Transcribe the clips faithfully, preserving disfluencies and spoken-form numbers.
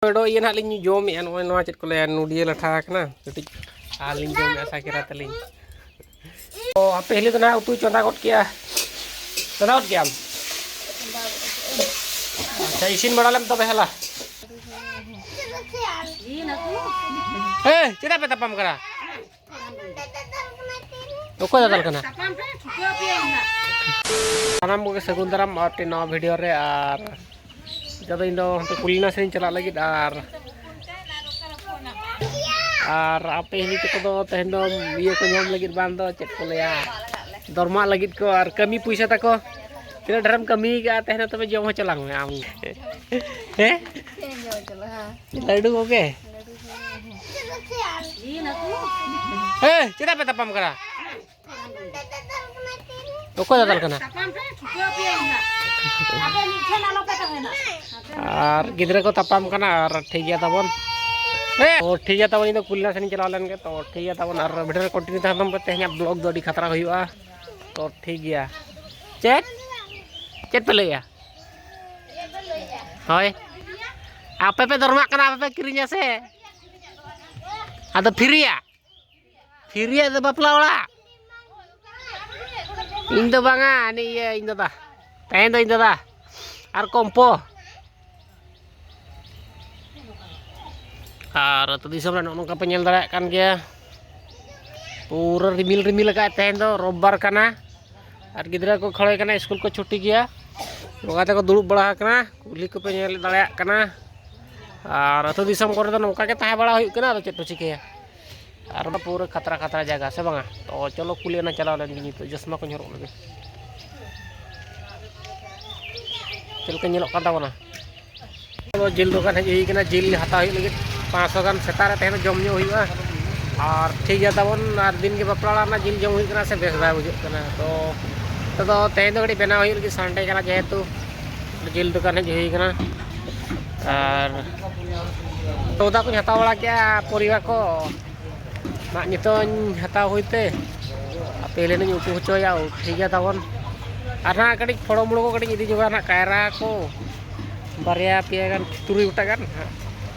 ᱚᱰᱚ ᱤᱭᱟᱹ ᱱᱟᱦᱟᱜ ᱞᱤᱧ ᱡᱚᱢᱮᱜᱼᱟ, ᱱᱚᱜᱼᱚᱭ ᱱᱚᱣᱟ ᱪᱮᱫ ᱠᱚ ᱞᱟᱹᱭᱟ, ᱱᱩᱰᱤᱭᱟᱹ ᱞᱟᱴᱷᱟ ᱠᱟᱱᱟ ᱠᱟᱹᱴᱤᱡ, ᱟᱨ ᱞᱤᱧ ᱡᱚᱢᱮᱜᱼᱟ ᱥᱟᱠᱮᱨᱟ ᱛᱟᱹᱞᱤᱧ᱾ ᱚ, ᱟᱯᱮ ᱦᱤᱞᱤ ᱫᱚ ᱱᱟᱦᱟᱜ ᱩᱛᱩᱭ ᱪᱚᱸᱫᱟ ᱜᱚᱫ ᱠᱮᱜᱼᱟ, ᱪᱚᱸᱫᱟ ᱜᱚᱫ ᱠᱮᱜᱼᱟᱢ? ᱟᱪᱪᱷᱟ, ᱤᱥᱤᱱ ᱵᱟᱲᱟ ᱞᱮᱢ ᱛᱚᱵᱮ ᱦᱮᱞᱟ᱾ ᱦᱮᱸ, ᱪᱮᱫᱟᱜ ᱯᱮ ᱛᱟᱯᱟᱢ ᱠᱟᱱᱟ? ᱚᱠᱚᱭ ᱫᱟᱫᱟᱞ ᱠᱟᱱᱟ? ᱥᱟᱱᱟᱢ ᱠᱚᱜᱮ ᱥᱟᱹᱜᱩᱱ ᱫᱟᱨᱟᱢ ᱟᱨ ᱱᱟᱣᱟ ᱵᱷᱤᱰᱤᱭᱳ ᱨᱮ᱾ ᱟᱨ ᱱᱤᱛᱚᱜ ᱫᱚ ᱤᱧ ᱫᱚ ᱦᱟᱱᱛᱮ ᱠᱩᱞᱤᱱᱟ ᱥᱮᱫ ᱤᱧ ᱪᱟᱞᱟᱜ ᱞᱟᱹᱜᱤᱫ᱾ ᱟᱨ, ᱟᱨ ᱟᱯᱮ ᱦᱤᱞᱤ ᱛᱟᱠᱚ ᱫᱚ ᱛᱮᱦᱮᱧ ᱫᱚ ᱤᱭᱟᱹ ᱠᱚ ᱧᱟᱢ ᱞᱟᱹᱜᱤᱫ, ᱵᱟᱝ ᱫᱚ ᱪᱮᱫ ᱠᱚ ᱞᱟᱹᱭᱟ, ᱫᱚᱨᱢᱟᱜ ᱞᱟᱹᱜᱤᱫ ᱠᱚ ᱟᱨ ᱠᱟᱹᱢᱤ ᱯᱩᱭᱥᱟᱹ ᱛᱟᱠᱚ᱾ ᱛᱤᱱᱟᱹᱜ ᱰᱷᱮᱨᱮᱢ ᱠᱟᱹᱢᱤ ᱠᱟᱜᱼᱟ ᱛᱮᱦᱮᱧ ᱫᱚ, ᱛᱚᱵᱮ ᱡᱚᱢ ᱦᱚᱪᱚ ᱞᱟᱝ ᱢᱮ ᱟᱢ᱾ ᱦᱮᱸ? ᱞᱟᱹᱰᱩ ᱠᱚᱜᱮ᱾ ᱦᱮᱸ, ᱪᱮᱫᱟᱜ ᱯᱮ ᱛᱟᱯᱟᱢ ᱠᱟᱱᱟ? ᱚᱠᱚᱭ ᱫᱟᱫᱟᱞ ᱠᱟᱱᱟ? ᱟᱯᱮ ᱢᱤᱫ ᱴᱷᱮᱱ ᱟᱞᱚ ᱯᱮ ᱛᱟᱦᱮᱱᱟ᱾ ᱟᱨ ᱜᱤᱫᱽᱨᱟᱹ ᱠᱚ ᱛᱟᱯᱟᱢ ᱠᱟᱱᱟ ᱟᱨ ᱴᱷᱤᱠ ᱜᱮᱭᱟ ᱛᱟᱵᱚᱱ᱾ ᱦᱮᱸ, ᱚ, ᱴᱷᱤᱠ ᱜᱮᱭᱟ ᱛᱟᱵᱚᱱ, ᱤᱧ ᱫᱚ ᱠᱩᱞᱤᱱᱟ ᱥᱮᱫ ᱤᱧ ᱪᱟᱞᱟᱣ ᱞᱮᱱ ᱜᱮ᱾ ᱛᱚ ᱴᱷᱤᱠ ᱜᱮᱭᱟ ᱛᱟᱵᱚᱱ, ᱟᱨ ᱵᱷᱤᱰᱤᱭᱳ ᱨᱮ ᱠᱚᱱᱴᱤᱱᱤᱭᱩ ᱛᱟᱦᱮᱱ ᱛᱟᱵᱚᱱ ᱯᱮ, ᱛᱮᱦᱮᱧᱟᱜ ᱵᱞᱚᱜ ᱫᱚ ᱟᱹᱰᱤ ᱠᱷᱟᱛᱨᱟ ᱦᱩᱭᱩᱜᱼᱟ᱾ ᱛᱚ ᱴᱷᱤᱠ ᱜᱮᱭᱟ᱾ ᱪᱮᱫ? ᱪᱮᱫ ᱯᱮ ᱞᱟᱹᱭᱮᱜᱼᱟ? ᱦᱳᱭ, ᱟᱯᱮ ᱯᱮ ᱫᱚᱨᱢᱟᱜ ᱠᱟᱱᱟ, ᱟᱯᱮ ᱯᱮ ᱠᱤᱨᱤᱧᱟ ᱥᱮ? ᱟᱫᱚ ᱯᱷᱤᱨᱤᱭᱟ? ᱯᱷᱤᱨᱤᱭᱟ ᱫᱚ ᱵᱟᱯᱞᱟ ᱚᱲᱟᱜ? ᱤᱧ ᱫᱚ ᱵᱟᱝᱟ, ᱦᱟᱹᱱᱤ ᱤᱭᱟᱹ, ᱤᱧ ᱫᱟᱫᱟ᱾ ᱛᱮᱦᱮᱧ ᱫᱚ ᱤᱧ ᱫᱟᱫᱟ ᱟᱨ ᱠᱚᱢᱯᱚ᱾ ᱟᱨ ᱟᱹᱛᱩ ᱫᱤᱥᱚᱢ ᱨᱮ ᱱᱚᱜᱼᱚ ᱱᱚᱝᱠᱟ ᱯᱮ ᱧᱮᱞ ᱫᱟᱲᱮᱭᱟᱜ ᱠᱟᱱ ᱜᱮᱭᱟ, ᱯᱩᱨᱟᱹ ᱨᱤᱢᱤᱞ ᱨᱤᱢᱤᱞ ᱟᱠᱟᱫ᱾ ᱛᱮᱦᱮᱧ ᱫᱚ ᱨᱳᱵᱵᱟᱨ ᱠᱟᱱᱟ᱾ ᱟᱨ ᱜᱤᱫᱽᱨᱟᱹ ᱠᱚ ᱠᱷᱚᱲᱮ ᱠᱟᱱᱟ, ᱥᱠᱩᱞ ᱠᱚ ᱪᱷᱩᱴᱤ ᱜᱮᱭᱟ᱾ ᱱᱚᱝᱠᱟ ᱛᱮᱠᱚ ᱫᱩᱲᱩᱵ ᱵᱟᱲᱟ ᱟᱠᱟᱱᱟ, ᱠᱩᱞᱦᱤ ᱠᱚᱯᱮ ᱧᱮᱞ ᱫᱟᱲᱮᱭᱟᱜ ᱠᱟᱱᱟ᱾ ᱟᱨ ᱟᱹᱛᱩ ᱫᱤᱥᱚᱢ ᱠᱚᱨᱮ ᱫᱚ ᱱᱚᱝᱠᱟ ᱜᱮ ᱛᱟᱦᱮᱸ ᱵᱟᱲᱟ ᱦᱩᱭᱩᱜ ᱠᱟᱱᱟ, ᱟᱫᱚ ᱪᱮᱫ ᱯᱮ ᱪᱤᱠᱟᱹᱭᱟ? ᱟᱨ ᱚᱱᱟ ᱯᱩᱨᱟᱹ ᱠᱷᱟᱛᱨᱟ ᱠᱷᱟᱛᱨᱟ ᱡᱟᱭᱜᱟ, ᱥᱮ ᱵᱟᱝᱟ? ᱛᱚ ᱪᱚᱞᱚ ᱠᱩᱞᱤ ᱚᱱᱟ ᱪᱟᱞᱟᱣ ᱞᱮᱱ ᱜᱮ ᱱᱤᱛᱚᱜ, ᱪᱚᱥᱢᱟ ᱠᱚᱧ ᱦᱚᱨᱚᱜ ᱞᱮᱜᱮ᱾ ᱪᱮᱫ ᱞᱮᱠᱟ ᱧᱮᱞᱚᱜ ᱠᱟᱱ ᱛᱟᱵᱚᱱᱟ? ᱟᱫᱚ ᱡᱤᱞ ᱫᱚᱠᱟᱱ ᱦᱮᱡ ᱦᱩᱭ ᱠᱟᱱᱟ, ᱡᱤᱞ ᱦᱟᱛᱟᱣ ᱦᱩᱭᱩᱜ ᱞᱟᱹᱜᱤᱫ ᱯᱟᱸᱪᱥᱚ ᱜᱟᱱ᱾ ᱥᱮᱛᱟᱜ ᱨᱮ ᱛᱮᱦᱮᱧ ᱫᱚ ᱡᱚᱢ ᱧᱩ ᱦᱩᱭᱩᱜᱼᱟ᱾ ᱟᱨ ᱴᱷᱤᱠ ᱜᱮᱭᱟ ᱛᱟᱵᱚᱱ, ᱟᱨ ᱫᱤᱱ ᱜᱮ ᱵᱟᱯᱞᱟ ᱚᱲᱟᱜ ᱨᱮᱱᱟᱜ ᱡᱤᱞ ᱡᱚᱢ ᱦᱩᱭᱩᱜ ᱠᱟᱱᱟ, ᱥᱮ ᱵᱮᱥ ᱵᱟᱭ ᱵᱩᱡᱷᱟᱹᱜ ᱠᱟᱱᱟ᱾ ᱛᱚ ᱱᱤᱛᱚᱜ ᱫᱚ ᱛᱮᱦᱮᱧ ᱫᱚ ᱠᱟᱹᱴᱤᱡ ᱵᱮᱱᱟᱣ ᱦᱩᱭᱩᱜ ᱞᱟᱹᱜᱤᱫ, ᱥᱟᱱᱰᱮ ᱠᱟᱱᱟ ᱡᱮᱦᱮᱛᱩ, ᱡᱤᱞ ᱫᱚᱠᱟᱱ ᱦᱮᱡ ᱦᱩᱭ ᱠᱟᱱᱟ᱾ ᱟᱨ ᱥᱚᱣᱫᱟ ᱠᱚᱧ ᱦᱟᱛᱟᱣ ᱵᱟᱲᱟ ᱠᱮᱜᱼᱟ, ᱯᱚᱨᱤᱵᱟ ᱠᱚ᱾ ᱱᱟᱜ ᱱᱤᱛᱚᱜ ᱤᱧ ᱦᱟᱛᱟᱣ ᱦᱩᱭ ᱛᱮ ᱟᱯᱮ ᱞᱟᱹᱭ ᱤᱧ ᱩᱛᱩ ᱦᱚᱪᱚᱭᱟ, ᱴᱷᱤᱠ ᱜᱮᱭᱟ ᱛᱟᱵᱚᱱ᱾ ᱟᱨ ᱱᱟᱜ ᱠᱟᱹᱴᱤᱡ ᱯᱷᱚᱲᱚ ᱢᱩᱲᱚ ᱠᱚ ᱠᱟᱹᱴᱤᱡ ᱤᱫᱤ ᱧᱚᱜᱟ, ᱱᱟᱜ ᱠᱟᱭᱨᱟ ᱠᱚ ᱵᱟᱨᱭᱟ ᱯᱮᱭᱟ ᱜᱟᱱ, ᱛᱩᱨᱩᱭ ᱜᱚᱴᱟ ᱜᱟᱱ ᱦᱟᱸᱜ᱾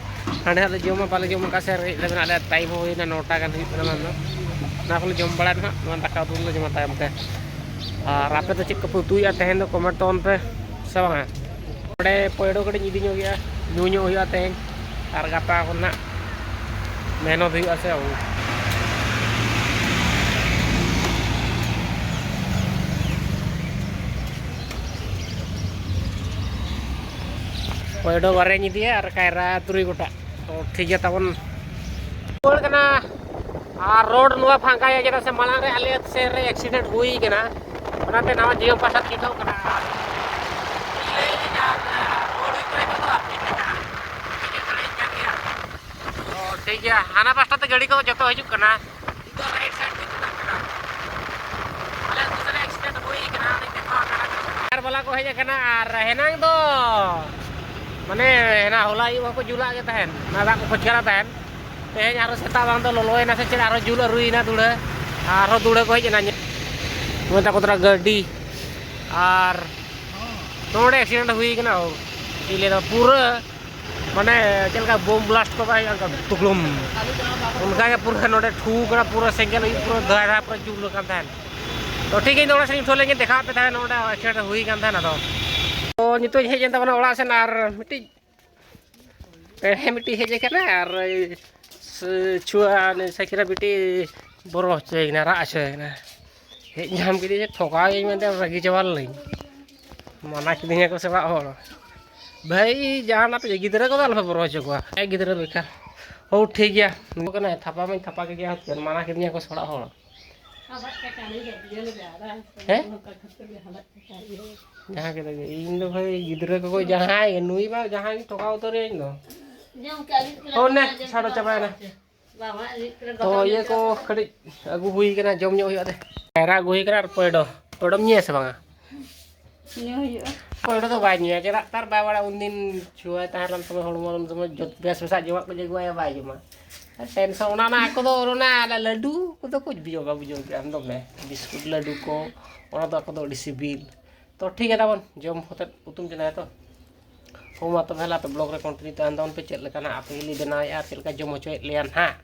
ᱦᱟᱸᱰᱮ ᱦᱟᱸᱜ ᱞᱮ ᱡᱚᱢᱟ, ᱵᱟᱞᱮ ᱡᱚᱢ ᱟᱠᱟᱫ ᱥᱮ, ᱨᱮᱸᱜᱮᱡ ᱞᱮ ᱢᱮᱱᱟᱜ ᱞᱮᱭᱟ, ᱴᱟᱭᱤᱢ ᱦᱚᱸ ᱦᱩᱭᱱᱟ ᱱᱚᱴᱟ ᱜᱟᱱ ᱦᱩᱭᱩᱜ ᱠᱟᱱᱟ ᱵᱟᱝ ᱫᱚ᱾ ᱚᱱᱟ ᱠᱚᱞᱮ ᱡᱚᱢ ᱵᱟᱲᱟᱭᱟ ᱱᱟᱦᱟᱜ, ᱱᱚᱣᱟ ᱫᱟᱠᱟ ᱩᱛᱩ ᱞᱮ ᱡᱚᱢᱟ ᱛᱟᱭᱚᱢ ᱛᱮ᱾ ᱟᱨ ᱟᱯᱮ ᱫᱚ ᱪᱮᱫ ᱠᱚᱯᱮ ᱩᱛᱩᱭᱮᱫᱼᱟ ᱛᱮᱦᱮᱧ ᱫᱚ, ᱠᱚᱢᱮᱱᱴ ᱛᱟᱵᱚᱱ ᱯᱮ ᱥᱮ ᱵᱟᱝᱟ? ᱱᱚᱰᱮ ᱯᱟᱹᱭᱲᱟᱹ ᱠᱟᱹᱴᱤᱡ ᱤᱫᱤ ᱧᱚᱜ ᱜᱮᱭᱟ, ᱧᱩ ᱧᱚᱜ ᱦᱩᱭᱩᱜᱼᱟ ᱛᱮᱦᱮᱧ, ᱟᱨ ᱜᱟᱯᱟ ᱠᱷᱚᱱ ᱱᱟᱦᱟᱜ ᱢᱮᱦᱱᱚᱛ ᱦᱩᱭᱩᱜᱼᱟ ᱥᱮ ᱵᱟᱝ? ᱯᱟᱹᱭᱲᱟᱹ ᱵᱟᱨᱭᱟᱧ ᱤᱫᱤᱭᱟ ᱟᱨ ᱠᱟᱭᱨᱟ ᱛᱩᱨᱩᱭ ᱜᱚᱴᱟᱝ᱾ ᱛᱚ ᱴᱷᱤᱠ ᱜᱮᱭᱟ ᱛᱟᱵᱚᱱ, ᱨᱩᱣᱟᱹᱲ ᱠᱟᱱᱟ᱾ ᱟᱨ ᱨᱳᱰ ᱱᱚᱣᱟ ᱯᱷᱟᱸᱠᱟ ᱜᱮᱭᱟ, ᱪᱮᱫᱟᱜ ᱥᱮ ᱢᱟᱲᱟᱝ ᱨᱮ ᱟᱞᱮ ᱥᱮᱫ ᱨᱮ ᱮᱠᱥᱤᱰᱮᱱᱴ ᱦᱩᱭ ᱠᱟᱱᱟ, ᱚᱱᱟᱛᱮ ᱱᱟᱣᱟ ᱡᱤᱭᱚᱱ ᱯᱟᱥᱟ ᱪᱷᱤᱴᱟᱹᱣ ᱠᱟᱱᱟ᱾ ᱚ, ᱴᱷᱤᱠ ᱜᱮᱭᱟ, ᱦᱟᱱᱟ ᱯᱟᱥᱴᱟ ᱛᱮ ᱜᱟᱹᱰᱤ ᱠᱚ ᱡᱚᱛᱚ ᱦᱤᱡᱩᱜ ᱠᱟᱱᱟ᱾ ᱟᱞᱮ ᱟᱹᱛᱩ ᱥᱮᱫ ᱨᱮ ᱮᱠᱥᱤᱰᱮᱱᱴ ᱦᱩᱭ ᱠᱟᱱᱟ, ᱚᱸᱰᱮ ᱫᱮᱠᱷᱟᱣ ᱠᱟᱱᱟ᱾ ᱴᱟᱭᱟᱨ ᱵᱟᱞᱟ ᱠᱚ ᱦᱮᱡ ᱟᱠᱟᱱᱟ ᱟᱨ ᱦᱮᱱᱟᱝ ᱫᱚ ᱢᱟᱱᱮ ᱦᱮᱱᱟ ᱦᱚᱞᱟ ᱟᱹᱭᱩᱵ ᱦᱚᱸᱠᱚ ᱡᱩᱞᱟᱜ ᱜᱮ ᱛᱟᱦᱮᱱ, ᱚᱱᱟ ᱫᱟᱜ ᱠᱚ ᱠᱷᱚᱡᱽ ᱠᱟᱱᱟ ᱛᱟᱦᱮᱱ᱾ ᱛᱮᱦᱮᱧ ᱟᱨᱦᱚᱸ ᱥᱮᱛᱟᱜ ᱵᱟᱝ ᱫᱚ ᱞᱚᱞᱚᱭᱮᱱᱟ ᱥᱮ ᱪᱮᱫ, ᱟᱨᱦᱚᱸ ᱡᱩᱞ ᱟᱹᱨᱩᱭᱮᱱᱟ ᱫᱩᱲᱟᱹ, ᱟᱨᱦᱚᱸ ᱫᱩᱲᱟᱹ ᱠᱚ ᱦᱮᱡ ᱮᱱᱟ᱾ ᱢᱮᱛᱟ ᱠᱚ ᱛᱚᱨᱟ ᱜᱟᱹᱰᱤ ᱟᱨ ᱱᱚᱰᱮ ᱮᱠᱥᱤᱰᱮᱱᱴ ᱦᱩᱭ ᱠᱟᱱᱟ᱾ ᱪᱮᱫ ᱞᱟᱹᱭ ᱫᱟ ᱯᱩᱨᱟᱹ ᱢᱟᱱᱮ ᱪᱮᱫ ᱞᱮᱠᱟ ᱵᱳᱢ ᱵᱞᱟᱥᱴ ᱠᱚ ᱵᱟᱭ ᱚᱱᱠᱟ ᱛᱩᱠᱞᱩᱢ, ᱚᱱᱠᱟ ᱜᱮ ᱯᱩᱨᱟᱹ ᱱᱚᱰᱮ ᱴᱷᱩ ᱠᱟᱱᱟ, ᱯᱩᱨᱟᱹ ᱥᱮᱸᱜᱮᱞ ᱟᱹᱭᱩᱵ ᱯᱩᱨᱟᱹ ᱫᱷᱟᱨᱟ ᱯᱩᱨᱟᱹ ᱡᱩᱞ ᱟᱠᱟᱱ ᱛᱟᱦᱮᱸᱫ᱾ ᱛᱚ ᱴᱷᱤᱠ ᱜᱮ, ᱤᱧ ᱫᱚ ᱚᱲᱟᱜ ᱥᱮᱫ ᱤᱧ ᱩᱴᱷᱟᱹᱣ ᱞᱮᱱ ᱜᱮ, ᱫᱮᱠᱷᱟᱣ ᱟᱯᱮ ᱛᱟᱦᱮᱸᱫ ᱱᱚᱰᱮ ᱮᱠᱥᱤᱰᱮᱱᱴ ᱦᱩᱭ ᱠᱟᱱ ᱛᱟᱦᱮᱸᱫ᱾ ᱟᱫᱚ ᱛᱚ ᱱᱤᱛᱚᱜ ᱤᱧ ᱦᱮᱡ ᱮᱱ ᱛᱟᱵᱚᱱᱟ ᱚᱲᱟᱜ ᱥᱮᱫ, ᱟᱨ ᱢᱤᱫᱴᱤᱡ ᱯᱮᱲᱦᱮ ᱢᱤᱫᱴᱤᱡ ᱦᱮᱡ ᱟᱠᱟᱱᱟ ᱟᱨ ᱥᱮ-, ᱪᱷᱩᱣᱟᱹ ᱩᱱᱤ ᱥᱟᱹᱠᱷᱤᱨᱟ ᱵᱤᱴᱤ ᱵᱚᱨᱚ ᱦᱚᱪᱚᱭᱮ ᱠᱟᱱᱟ, ᱨᱟᱜ ᱦᱚᱪᱚᱭᱮ ᱠᱟᱱᱟ᱾ ᱦᱮᱡ ᱧᱟᱢ ᱠᱮᱫᱮᱭᱟ, ᱴᱷᱚᱠᱟᱣ ᱤᱧ ᱢᱮᱱᱛᱮ ᱨᱟᱹᱜᱤ ᱪᱟᱵᱟ ᱞᱮᱱᱟᱹᱧ᱾ ᱢᱟᱱᱟ ᱠᱤᱫᱤᱧᱟ ᱠᱚ ᱥᱮ ᱚᱲᱟᱜ ᱦᱚᱲ, "ᱵᱷᱟᱹᱭ, ᱡᱟᱦᱟᱱᱟᱜ ᱯᱮ, ᱜᱤᱫᱽᱨᱟᱹ ᱠᱚᱫᱚ ᱟᱞᱚᱯᱮ ᱵᱚᱨᱚ ᱦᱚᱪᱚ ᱠᱚᱣᱟ, ᱮ ᱜᱤᱫᱽᱨᱟᱹ ᱵᱮᱠᱟᱨ᱾" ᱦᱳ ᱴᱷᱤᱠ ᱜᱮᱭᱟ, ᱱᱩᱠᱩ ᱠᱟᱱᱟᱭ, ᱛᱷᱟᱯᱟ ᱢᱟᱧ ᱛᱷᱟᱯᱟ ᱠᱮᱫᱮᱭᱟ, ᱢᱟᱱᱟ ᱠᱤᱫᱤᱧᱟ ᱠᱚ ᱥᱮ ᱚᱲᱟᱜ ᱦᱚᱲ᱾ ᱦᱮᱸ? ᱡᱟᱦᱟᱸ ᱠᱟᱛᱷᱟ ᱜᱮ, ᱤᱧ ᱫᱚ ᱵᱷᱟᱹᱭ ᱜᱤᱫᱽᱨᱟᱹ ᱠᱚᱠᱚ ᱡᱟᱦᱟᱸᱭ ᱜᱮ, ᱱᱩᱭ ᱢᱟ ᱡᱟᱦᱟᱸᱭ ᱜᱮ ᱴᱷᱚᱠᱟᱣ ᱩᱛᱟᱹᱨᱮᱭᱟ ᱤᱧ ᱫᱚ᱾ ᱚ, ᱱᱮ, ᱪᱷᱟᱲᱟ ᱪᱟᱵᱟᱭᱮᱱᱟ᱾ ᱛᱚ, ᱤᱭᱟᱹ ᱠᱚ ᱠᱟᱹᱴᱤᱡ ᱟᱹᱜᱩ ᱦᱩᱭ ᱠᱟᱱᱟ, ᱡᱚᱢ ᱧᱚᱜ ᱦᱩᱭᱩᱜᱼᱟ ᱛᱮ᱾ ᱠᱟᱭᱨᱟ ᱟᱹᱜᱩ ᱦᱩᱭ ᱠᱟᱱᱟ ᱟᱨ ᱯᱚᱭᱰᱚ᱾ ᱯᱚᱭᱰᱚᱢ ᱧᱩᱭᱟ ᱥᱮ ᱵᱟᱝᱟ? ᱧᱩ ᱦᱩᱭᱩᱜᱼᱟ᱾ ᱯᱚᱭᱰᱚ ᱫᱚ ᱵᱟᱭ ᱧᱩᱭᱟ, ᱪᱮᱫᱟᱜ? ᱛᱟᱨ ᱵᱟᱭ ᱵᱟᱲᱟᱭᱟ, ᱩᱱᱫᱤᱱ ᱪᱷᱩᱣᱟᱹ ᱛᱟᱦᱮᱸ ᱞᱮᱱ ᱥᱚᱢᱚᱭ ᱦᱚᱲᱢᱚ ᱩᱱ ᱥᱚᱢᱚᱭ ᱡᱚᱛ ᱵᱮᱥ ᱵᱮᱥᱟᱜ ᱡᱚᱢᱟᱜ ᱠᱚ ᱟᱹᱜᱩᱣᱟᱭᱟ, ᱵᱟᱭ ᱡᱚᱢᱟ᱾ ᱟᱨ ᱴᱮᱱᱥᱚᱱ, ᱚᱱᱟ, ᱚᱱᱟ ᱟᱠᱚ ᱫᱚ ᱚᱱᱟ ᱞᱟᱹᱰᱩ ᱠᱚᱫᱚ ᱠᱚ ᱡᱚᱢᱟ, ᱵᱩᱡᱷᱟᱹᱣ ᱠᱮᱜᱼᱟᱢ, ᱫᱚᱢᱮ ᱵᱤᱥᱠᱩᱴ ᱞᱟᱹᱰᱩ ᱠᱚ, ᱚᱱᱟ ᱫᱚ ᱟᱠᱚ ᱫᱚ ᱟᱹᱰᱤ ᱥᱤᱵᱤᱞ᱾ ᱛᱚ ᱴᱷᱤᱠ ᱜᱮᱭᱟ, ᱛᱟᱵᱚᱱ ᱡᱚᱢ ᱠᱟᱛᱮᱫ ᱩᱛᱩᱢ ᱪᱚᱸᱫᱟᱭᱟ ᱛᱚ᱾ ᱦᱳ, ᱢᱟ ᱛᱚᱵᱮ ᱦᱮᱞᱟ, ᱟᱯᱮ ᱵᱞᱚᱜ ᱨᱮ ᱠᱚᱱᱴᱤᱱᱤᱭᱩ ᱛᱟᱦᱮᱱ ᱛᱟᱵᱚᱱ ᱯᱮ, ᱪᱮᱫ ᱞᱮᱠᱟ ᱱᱟᱦᱟᱜ ᱟᱯᱮ ᱦᱤᱞᱤ ᱵᱮᱱᱟᱣᱮᱫᱼᱟ ᱟᱨ ᱪᱮᱫ ᱞᱮᱠᱟ ᱡᱚᱢ ᱦᱚᱪᱚᱭᱮᱫ ᱞᱮᱭᱟ ᱱᱟᱦᱟᱜ,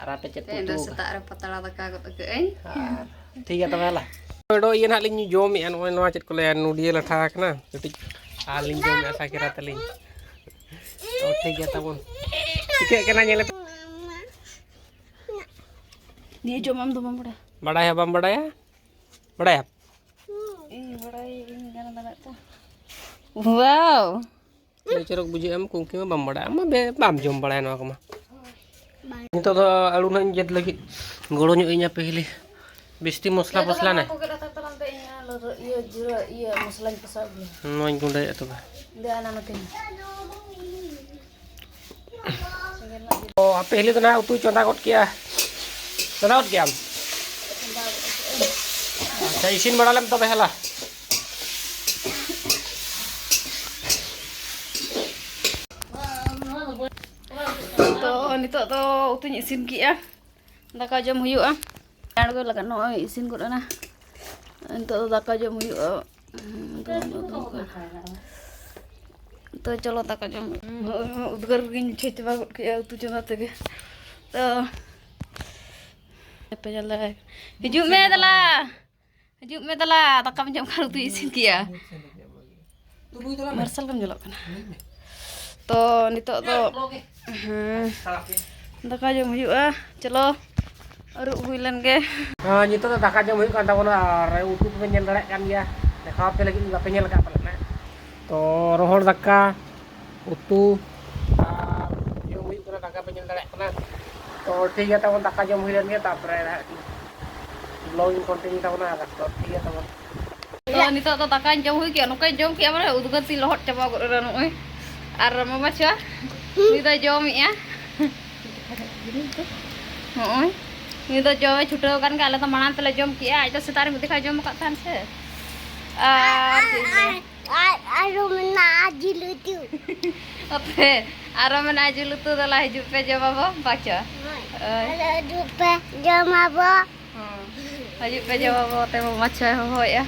ᱟᱨ ᱟᱯᱮ ᱪᱮᱫ ᱯᱮ ᱛᱮᱦᱮᱧ ᱫᱚ ᱩᱛᱩ ᱟᱠᱟᱫᱼᱟ? ᱥᱮᱛᱟᱜ ᱨᱮ ᱯᱟᱛᱲᱟ ᱫᱟᱠᱟ ᱜᱚᱫ ᱠᱟᱜ ᱟᱹᱧ᱾ ᱟᱨ ᱴᱷᱤᱠ ᱜᱮᱭᱟ ᱛᱚᱵᱮ ᱦᱮᱞᱟ, ᱱᱚᱰᱮ ᱤᱭᱟᱹ ᱱᱟᱦᱟᱜ ᱞᱤᱧ ᱡᱚᱢᱮᱫᱼᱟ, ᱱᱚᱜᱼᱚᱭ ᱱᱚᱣᱟ ᱪᱮᱫ ᱠᱚ ᱞᱟᱹᱭᱟ, ᱱᱩᱰᱤᱭᱟᱹ ᱞᱟᱴᱷᱟ ᱠᱟᱱᱟ ᱠᱟᱹᱴᱤᱡ, ᱟᱨ ᱞᱤᱧ ᱡᱚᱢᱮᱫᱼᱟ ᱥᱟᱠᱨᱟ ᱛᱟᱹᱞᱤᱧ᱾ ᱛᱚ ᱴᱷᱤᱠ ᱜᱮᱭᱟ ᱛᱟᱵᱚᱱ, ᱪᱤᱠᱟᱹᱜ ᱠᱟᱱᱟ ᱧᱮᱞ ᱯᱮ᱾ ᱱᱤᱭᱟᱹ ᱡᱚᱢ ᱟᱢ ᱫᱚ ᱵᱟᱢ ᱵᱟᱲᱟᱭᱟ? ᱵᱟᱲᱟᱭᱟ ᱵᱟᱢ ᱵᱟᱲᱟᱭᱟ? ᱵᱟᱲᱟᱭᱟ? ᱤᱧ ᱵᱟᱲᱟᱭ, ᱤᱧ ᱜᱟᱱ ᱫᱟᱲᱮᱭᱟᱜ ᱛᱚ᱾ ᱣᱟᱣ! ᱟᱹᱰᱤ ᱪᱚᱨᱚᱠ ᱵᱩᱡᱷᱟᱹᱜᱼᱟ, ᱠᱩᱝᱠᱤ ᱢᱟ ᱵᱟᱢ ᱵᱟᱲᱟᱭᱟ, ᱟᱢ ᱢᱟ ᱵᱮ-, ᱵᱟᱢ ᱡᱚᱢ ᱵᱟᱲᱟᱭᱟ ᱱᱚᱣᱟ ᱠᱚᱢᱟ᱾ ᱱᱤᱛᱚᱜ ᱫᱚ ᱟᱹᱞᱩ ᱱᱟᱦᱟᱜ ᱤᱧ ᱜᱮᱫ ᱞᱟᱹᱜᱤᱫ, ᱜᱚᱲᱚ ᱧᱚᱜ ᱤᱧᱟ ᱯᱮ ᱦᱤᱞᱤ᱾ ᱵᱤᱥᱛᱤ ᱢᱚᱥᱞᱟ ᱯᱚᱥᱞᱟ ᱱᱮ᱾ ᱠᱚ ᱜᱮᱫ ᱦᱟᱛᱟᱲ ᱛᱟᱞᱟᱝ ᱛᱮ, ᱤᱧ ᱚᱱᱟ ᱞᱟᱹᱨ-, ᱤᱭᱟᱹ ᱡᱤᱨᱟᱹ, ᱤᱭᱟᱹ ᱢᱚᱥᱞᱟᱧ ᱠᱚᱥᱟᱣ ᱟᱹᱜᱩᱭᱟ᱾ ᱱᱚᱣᱟᱧ ᱜᱩᱸᱰᱟᱹᱭᱮᱫᱼᱟ ᱛᱚᱵᱮ᱾ ᱫᱮ, ᱚᱱᱟ ᱱᱚᱛᱮᱧ᱾ ᱚ, ᱟᱯᱮ ᱦᱤᱞᱤ ᱫᱚ ᱱᱟᱦᱟᱜ ᱩᱛᱩᱭ ᱪᱚᱸᱫᱟ ᱜᱚᱫ ᱠᱮᱜᱼᱟ᱾ ᱪᱚᱸᱫᱟ ᱜᱚᱫ ᱠᱮᱜᱼᱟᱢ? ᱟᱪᱪᱷᱟ, ᱤᱥᱤᱱ ᱵᱟᱲᱟ ᱞᱮᱢ ᱛᱚᱵᱮ ᱦᱮᱞᱟ᱾ ᱛᱚ, ᱱᱤᱛᱚᱜ ᱫᱚ ᱩᱛᱩᱧ ᱤᱥᱤᱱ ᱠᱮᱜᱼᱟ᱾ ᱫᱟᱠᱟ ᱡᱚᱢ ᱦᱩᱭᱩᱜᱼᱟ᱾ ᱟᱬᱜᱚ ᱞᱟᱜᱟᱫ ᱱᱚᱜᱼᱚᱭ ᱤᱥᱤᱱ ᱜᱚᱫ ᱮᱱᱟ᱾ ᱱᱤᱛᱚᱜ ᱫᱚ ᱫᱟᱠᱟ ᱡᱚᱢ ᱦᱩᱭᱩᱜᱼᱟ᱾ ᱛᱚ ᱪᱚᱞᱚ ᱫᱟᱠᱟ ᱡᱚᱢ᱾ ᱩᱫᱽᱜᱟᱹᱨ ᱜᱤᱧ ᱵᱩᱡᱷᱟᱹᱣ ᱪᱟᱵᱟ ᱜᱚᱫ ᱠᱮᱫᱼᱟ ᱩᱛᱩ ᱪᱚᱸᱫᱟ ᱛᱮᱜᱮ᱾ ᱛᱚ ᱦᱤᱡᱩᱜ ᱢᱮ ᱫᱮᱞᱟ, ᱦᱤᱡᱩᱜ ᱢᱮ ᱫᱮᱞᱟ, ᱫᱟᱠᱟᱢ ᱡᱚᱢ ᱠᱷᱟᱱ ᱩᱛᱩ ᱤᱥᱤᱱ ᱠᱮᱜᱼᱟ᱾ ᱢᱟᱨᱥᱟᱞ ᱜᱮᱢ ᱧᱮᱞᱚᱜ ᱠᱟᱱᱟ᱾ ᱛᱚ ᱱᱤᱛᱚᱜ ᱫᱚ ᱦᱮᱸ, ᱫᱟᱠᱟ ᱡᱚᱢ ᱦᱩᱭᱩᱜᱼᱟ᱾ ᱪᱚᱞᱚ, ᱟᱹᱨᱩᱵ ᱦᱩᱭ ᱞᱮᱱ ᱜᱮ᱾ ᱦᱮᱸ, ᱱᱤᱛᱚᱜ ᱫᱚ ᱫᱟᱠᱟ ᱡᱚᱢ ᱦᱩᱭᱩᱜ ᱠᱟᱱ ᱛᱟᱵᱚᱱᱟ ᱟᱨ ᱩᱛᱩ ᱠᱚᱯᱮ ᱧᱮᱞ ᱫᱟᱲᱮᱭᱟᱜ ᱠᱟᱱ ᱜᱮᱭᱟ, ᱫᱮᱠᱷᱟᱣ ᱟᱯᱮ ᱞᱟᱹᱜᱤᱫ ᱵᱟᱯᱮ ᱧᱮᱞ ᱟᱠᱟᱫ ᱯᱟᱞᱮᱫ ᱱᱟᱜ᱾ ᱛᱚ ᱨᱚᱦᱚᱲ ᱫᱟᱠᱟ, ᱩᱛᱩ ᱟᱨ ᱡᱚᱢ ᱦᱩᱭᱩᱜ ᱠᱟᱱᱟ, ᱫᱟᱠᱟ ᱯᱮ ᱧᱮᱞ ᱫᱟᱲᱮᱭᱟᱜ ᱠᱟᱱᱟ᱾ ᱛᱚ ᱴᱷᱤᱠ ᱜᱮᱭᱟ ᱛᱟᱵᱚᱱ, ᱫᱟᱠᱟ ᱡᱚᱢ ᱦᱩᱭ ᱞᱮᱱ ᱜᱮ, ᱛᱟᱨᱯᱚᱨᱮ ᱱᱟᱦᱟᱜ ᱵᱞᱚᱜ ᱤᱧ ᱠᱚᱱᱴᱤᱱᱤᱭᱩ ᱛᱟᱵᱚᱱᱟ᱾ ᱟᱨ ᱛᱚ ᱴᱷᱤᱠ ᱜᱮᱭᱟ ᱛᱟᱵᱚᱱ᱾ ᱛᱚ ᱱᱤᱛᱚᱜ ᱫᱚ ᱫᱟᱠᱟᱧ ᱡᱚᱢ ᱦᱩᱭ ᱠᱮᱜᱼᱟ, ᱱᱚᱝᱠᱟᱧ ᱡᱚᱢ ᱠᱮᱜᱼᱟ, ᱢᱟᱱᱮ ᱩᱫᱽᱜᱟᱹᱨ ᱛᱤᱧ ᱞᱚᱦᱚᱫ ᱪᱟᱵᱟ ᱜᱚᱫ ᱮᱱᱟ ᱱᱚᱜᱼᱚᱭ᱾ ᱟᱨ ᱢᱟᱢᱟ ᱪᱷᱟ, ᱩᱱᱤ ᱫᱚᱭ ᱡᱚᱢᱮᱜᱼᱟ᱾ ᱱᱚᱜᱼᱚᱭ, ᱩᱱᱤ ᱫᱚ ᱡᱚᱢᱮ ᱪᱷᱩᱴᱟᱹᱣ ᱟᱠᱟᱱ ᱜᱮ᱾ ᱟᱞᱮ ᱫᱚ ᱢᱟᱲᱟᱝ ᱛᱮᱞᱮ ᱡᱚᱢ ᱠᱮᱜᱼᱟ, ᱟᱡ ᱫᱚ ᱥᱮᱛᱟᱜ ᱨᱮ ᱢᱤᱫ ᱫᱮᱠᱷᱟᱭ ᱡᱚᱢ ᱟᱠᱟᱫ ᱛᱟᱦᱮᱱ ᱥᱮ᱾ ᱟᱨ ᱪᱮᱫ ᱤᱧ ᱞᱟᱹᱭᱟ? ᱟᱨ, ᱟᱨᱚ ᱢᱮᱱᱟᱜᱼᱟ ᱡᱤᱞ ᱩᱛᱩ᱾ ᱟᱯᱮ, ᱟᱨᱚ ᱢᱮᱱᱟᱜᱼᱟ ᱡᱤᱞ ᱩᱛᱩ, ᱫᱮᱞᱟ ᱦᱤᱡᱩᱜ ᱯᱮ, ᱡᱚᱢᱟᱵᱚ, ᱵᱟᱪᱚ᱾ ᱦᱳᱭ᱾ ᱦᱳᱭ᱾ ᱟᱨᱚ ᱦᱤᱡᱩᱜ ᱯᱮ, ᱡᱚᱢᱟᱵᱚ᱾ ᱦᱚᱸ᱾ ᱦᱤᱡᱩᱜ ᱯᱮ, ᱡᱚᱢᱟᱵᱚ, ᱛᱮ ᱢᱟᱢᱟ ᱪᱷᱟᱭ ᱦᱚᱦᱚᱭᱮᱜᱼᱟ᱾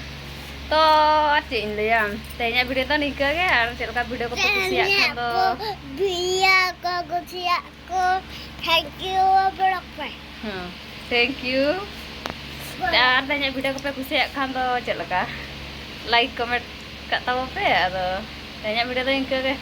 ᱛᱚ ᱟᱨ ᱪᱮᱫ ᱤᱧ ᱞᱟᱹᱭᱟ, ᱛᱮᱦᱮᱧᱟᱜ ᱵᱷᱤᱰᱤᱭᱳ ᱫᱚ ᱱᱤᱝᱠᱟᱹ ᱜᱮ᱾ ᱟᱨ ᱪᱮᱫ ᱞᱮᱠᱟ ᱵᱷᱤᱰᱤᱭᱳ ᱠᱚᱯᱮ ᱠᱩᱥᱤᱭᱟᱜ ᱠᱷᱟᱱ ᱫᱚ, ᱵᱷᱤᱰᱤᱭᱳ ᱠᱚ ᱠᱩᱥᱤᱭᱟᱜ ᱠᱚ, thank you ᱵᱞᱚᱜ ᱯᱮ᱾ ᱦᱮᱸ, thank you᱾ ᱟᱨ ᱛᱮᱦᱮᱧᱟᱜ ᱵᱷᱤᱰᱤᱭᱳ ᱠᱚᱯᱮ ᱠᱩᱥᱤᱭᱟᱜ ᱠᱷᱟᱱ ᱫᱚ ᱪᱮᱫ ᱞᱮᱠᱟ, ᱞᱟᱭᱤᱠ ᱠᱚᱢᱮᱱᱴ ᱠᱟᱜ ᱛᱟᱵᱚ ᱯᱮ᱾ ᱟᱫᱚ ᱛᱮᱦᱮᱧᱟᱜ ᱵᱷᱤᱰᱤᱭᱳ ᱫᱚ ᱤᱱᱠᱟᱹ ᱜᱮ᱾